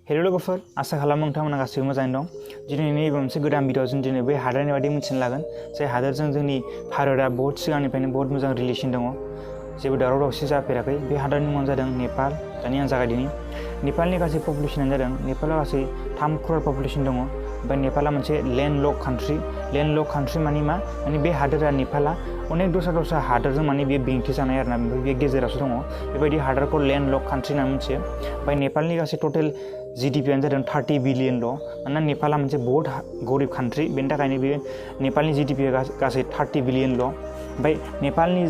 Hello लोगोफोर आसा खालामो नोंथांमोना गासैबो मोजाङै दं। दिनै नैबे मोनसे गोदान भिडिअ जों दिनै बै हादोरनि बादै मिथिनो लागोन जाय हादोरजों जोंनि भारतआ बहुत सिगांनिफ्रायनो बहुत मोजां रिलेसन दङ। जेबो दावराव दावसि जाफेराखै। बे हादोरनि मुङानो जादों नेपाल। दानि आं जागायदिनि। नेपालनि गासै पपुलेसनानो जादों नेपाला गासै 3 crore पपुलेसन दङ। ओमफ्राय नेपाला मोनसे लेन्डलक कान्ट्रि। लेन्डलक कान्ट्रि माने मा? माने बे हादोरा नेपाला अनेक दस्रा हादोरजों माने बे बेंथे जानाय आरोना। बे गेजेरावसो दङ। बेबायदि हादोरखौ लेन्डलक कान्ट्रि होनना मिथियो। ओमफ्राय नेपालनि गासै टटेल GDP आनो जादों 30 बिलियन ल'। मानोना नेपाला मोनसे बहुत गरिब कान्ट्रि। बेनि थाखायनो बे नेपालनि GDP गासै 30 बिलियन ल'। ओमफ्राय नेपालनि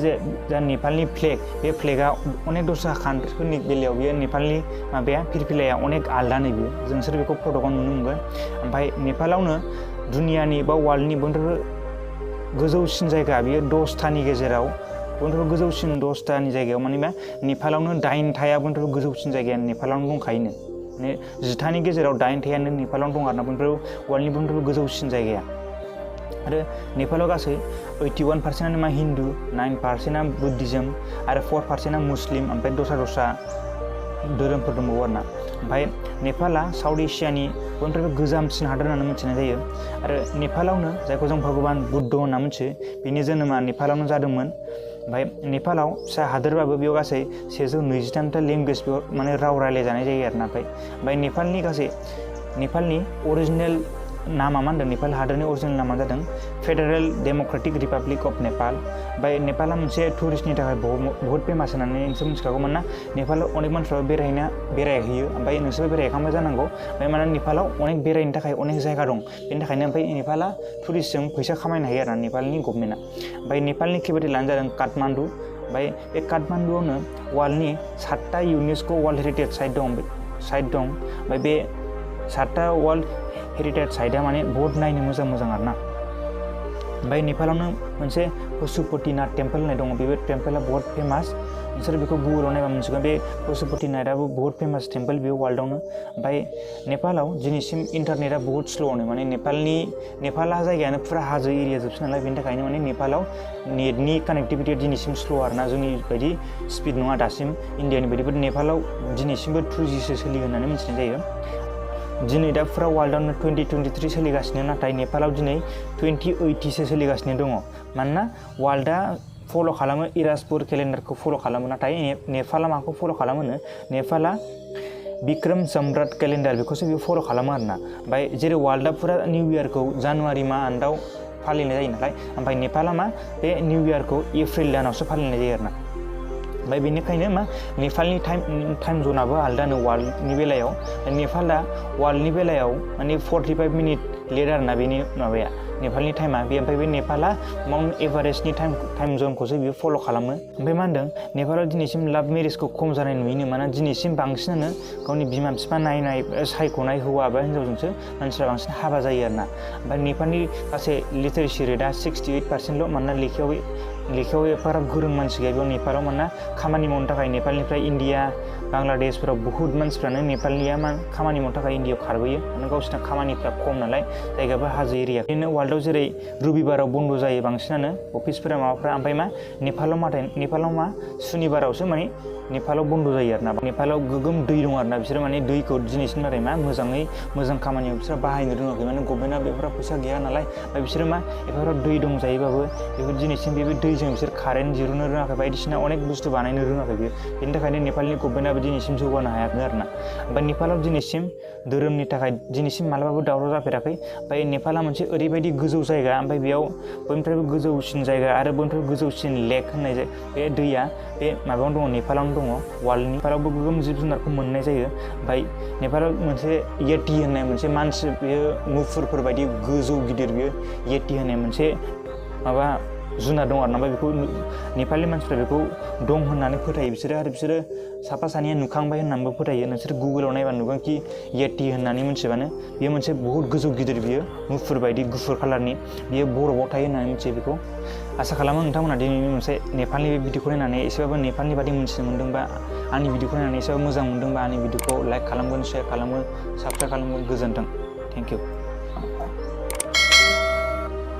जा नेपालनि फ्लेग, बे फ्लेगा अनेक दस्रा कान्ट्रिफोरनि बेलायाव बेयो नेपालनि माबाया फिरफिलाया अनेक आलदा नै बियो। जोंसोर बेखौ फट'आव नुनो मोनगोन। ओमफ्राय नेपालावनो दुनियानि बा वर्ल्डनि बयनिख्रुइबो गोजौसिन जायगा बेयो 10थानि गेजेराव बयनिख्रुइबो गोजौसिन 10थानि जायगायाव माने मा नेपालावनो 8थाया बयनिख्रुइबो गोजौसिन जायगाया नेपालावनो दंखायोनो। माने 10थानि गेजेराव 8थायानो नेपालावनो दं आरोना। बयनिख्रुइबो वर्ल्डनि बयनिख्रुइबो गोजौसिन जायगाया। आरो नेपालाव गासै 81% मा हिन्दु, 9% बुद्धिज्म आरो 4% मुस्लिम, ओमफ्राय दस्रा धोरोमफोर दंबावो आरोना। ओमफ्राय नेपाला साउथ एसियानि बयनिख्रुइबो गोजामसिन हादोर होननानै मिथिनाय जायो। आरो नेपालावनो जायखौ जों भगबान बुद्ध होनना मिथियो, बिनि जोनोमा नेपालावनो जादोंमोन। ओमफ्राय नेपालाव फिसा हादोरबाबो बेयाव गासै 123था लेंगुवेज माने राव रायज्लायजानाय जायो आरोना। ओमफ्राय नेपालनि अरिजिनेल नामा मा होनदों? नेपाल हादोरनि अरिजिनेल नामा जादों federal Democratic republic of Nepal. ओमफ्राय नेपाला मोनसे टुरिस्टनि थाखाय बहुत फेमास होननानै नोंसोर मिथिखागौ। मानोना नेपालाव अनेक मानसिफ्राबो बेरायहैयो। ओमफ्राय नोंसोरबो बेरायहैखांबाय जानांगौ। ओमफ्राय मानोना नेपालाव अनेक बेरायनो थाखाय अनेक जायगा दं। बेनि थाखायनो ओमफ्राय नेपाला टुरिस्टजों फैसा खामायनो हायो आरोना नेपालनि गभर्नमेन्टआ। ओमफ्राय नेपालनि केपिटेलानो जादों काठमान्डु। ओमफ्राय बे काठमान्डुआवनो वर्ल्डनि 7था इउनेस्क' वर्ल्ड हेरिटेज साइट दं। ओमफ्राय बे 7था वर्ल्ड हेरिटेज साइटआ माने बहुत नायनो मोजां आरोना। ओमफ्राय नेपालावनो मोनसे पशुपतिनाथ टेम्पोल होननाय दङ। बे टेम्पोला बहुत फेमास। नोंसोर बेखौ गुगोलाव नायबा मोनसिगोन। बे पशुपतिनाथआबो बहुत फेमास टेम्पोल बे वर्ल्डआवनो। ओमफ्राय नेपालाव दिनैसिम इन्टारनेटआ बहुत स्ल'नो। माने नेपाला जायगायानो फुरा हाजो एरिया जोबसै नालाय। बेनि थाखायनो माने नेपालाव नेटनि कानेक्टिभिटिया दिनैसिम स्ल' आरोना। जोंनि बायदि स्पिड नङा दासिम। इन्डियानि बायदिबो नेपालाव दिनैसिमबो 2Gसो सोलियो होननानै मिथिनाय जायो। दिनै दा फुरा वर्ल्डआवनो 2023 सोलिगासिनो, नाथाय नेपालाव दिनै 2080सो सोलिगासिनो दङ। मानोना वर्ल्डआ फल' खालामो इरासपुर केलेन्डारखौ फल' खालामो। नाथाय नेपाला माखौ फल' खालामोनो? नेपाला बिक्रम सम्राट केलेन्डार बेखौसो बेयो फल' खालामो आरोना। ओमफ्राय जेरै वर्ल्डआ फुरा निउ इयारखौ जानुवारि मान्थआव फालिनाय जायो नालाय, ओमफ्राय नेपाला मा बे निउ इयारखौ एप्रिल दानावसो फालिनाय जायो आरोना। ओमफ्राय बेनिखायनो मा नेपालनि टाइम जनाबो आलदानो वर्ल्डनि बेलायाव। नेपाला वर्ल्डनि बेलायाव माने 45 मिनिट लेट आरोना बेनि माबाया नेपालनि टाइमा। ओमफ्राय बे नेपाला माउन्ट एभारेस्टनि टाइम जनखौसो बियो फल' खालामो। ओमफ्राय मा होनदों? नेपालाव दिनैसिम लाभ मेरेजखौ खम जानाय नुयोनो। मानोना दिनैसिम बांसिनानो गावनि बिमा बिफा सायख'नाय हौवा बा हिन्जावजोंसो मानसिफ्रा बांसिन हाबा जायो आरोना। ओमफ्राय नेपालनि गासै लिटारेसि रेटआ 68%ल'। मानोना लेखायाव एफाराब गोरों मानसि गैया बेयाव नेपालाव। मानोना खामानि मावनो थाखाय नेपालनिफ्राय इन्डिया, बांलादेशफोराव बुहुत मानसिफ्रानो नेपालनिया खामानि मावनो थाखाय इन्डियाआव खारबोयो। मानोना गावसिना खामानिफ्रा खम नालाय, जायगायाबो हाजो एरिया। बिदिनो वर्ल्डआव जेरै रबिबाराव बन्द' जायो बांसिनानो अफिसफोरा माबाफ्रा। ओमफ्राय मा नेपालाव मा सुनिबारावसो माने नेपालाव बन्द' जायो आरोना। नेपालाव गोगोम दै दं आरोना। बिसोरो माने दैखौ दिनैसिम नाथाय मा मोजां खामानियाव बिसोरो बाहायनो रोङाखै। माने गभर्नमेन्टआ बेफोराव फैसा गैया नालाय। ओमफ्राय बिसोरो मा बेफोराव दै दंजायोबाबो बेफोर दिनैसिम बे दैजों बिसोर कारेन्ट दिरुननो रोङाखै, बायदिसिना अनेक बुस्थु बानायनो रोङाखै बियो। बेनि थाखायनो नेपालनि गभर्नमेन्टआबो दिनैसिम जौगानो हायाखै आरोना। ओमफ्राय नेपालाव दिनैसिम धोरोमनि थाखाय दिनैसिम मालाबाबो दावराव जाफेराखै। ओमफ्राय नेपाला मोनसे ओरैबायदि गोजौ जायगा, ओमफ्राय बेयाव बयनिफ्रायबो गोजौसिन जायगा आरो बयनिफ्रायबो गोजौसिन लेक होननाय बे दैया बे माबायावनो दङ, नेपालावनो दङ वर्ल्डनि। नेपालावबो गोगोम जिब जुनारखौ मोननाय जायो। ओमफ्राय नेपालाव मोनसे येटि होननाय मोनसे मानसि, बेयो मुफुरफोर बायदि गोजौ गिदिर, बेयो येटि होननाय मोनसे माबा जुनार दं आरोना। ओमफ्राय बेखौ नेपालि मानसिफ्रा बेखौ दं होननानै फोथायो बिसोरो। आरो बिसोरो साफा सानैया नुखांबाय होननानैबो फोथायो। नोंसोर गुगोलाव नायबा नुगोन कि येटि होननानै मिथिबानो बेयो मोनसे बहुत गोजौ गिदिर, बियो मुफुर बायदि गुफुर कालारनि, बियो बरफआव थायो होननानै मिथियो बेखौ। आसा खालामो नोंथांमोना दिनैनि मोनसे नेपालनि बे भिडिअखौ नायनानै एसेबाबो नेपालनि बादै मिथिनो मोनदोंबा, आंनि भिडिअखौ नायनानै एसेबाबो मोजां मोनदोंबा आंनि भिडिअखौ लाइक खालामगोन, शेयार खालामगोन, साबस्क्राइब खालामगोन। गोजोन्थों। Thank you.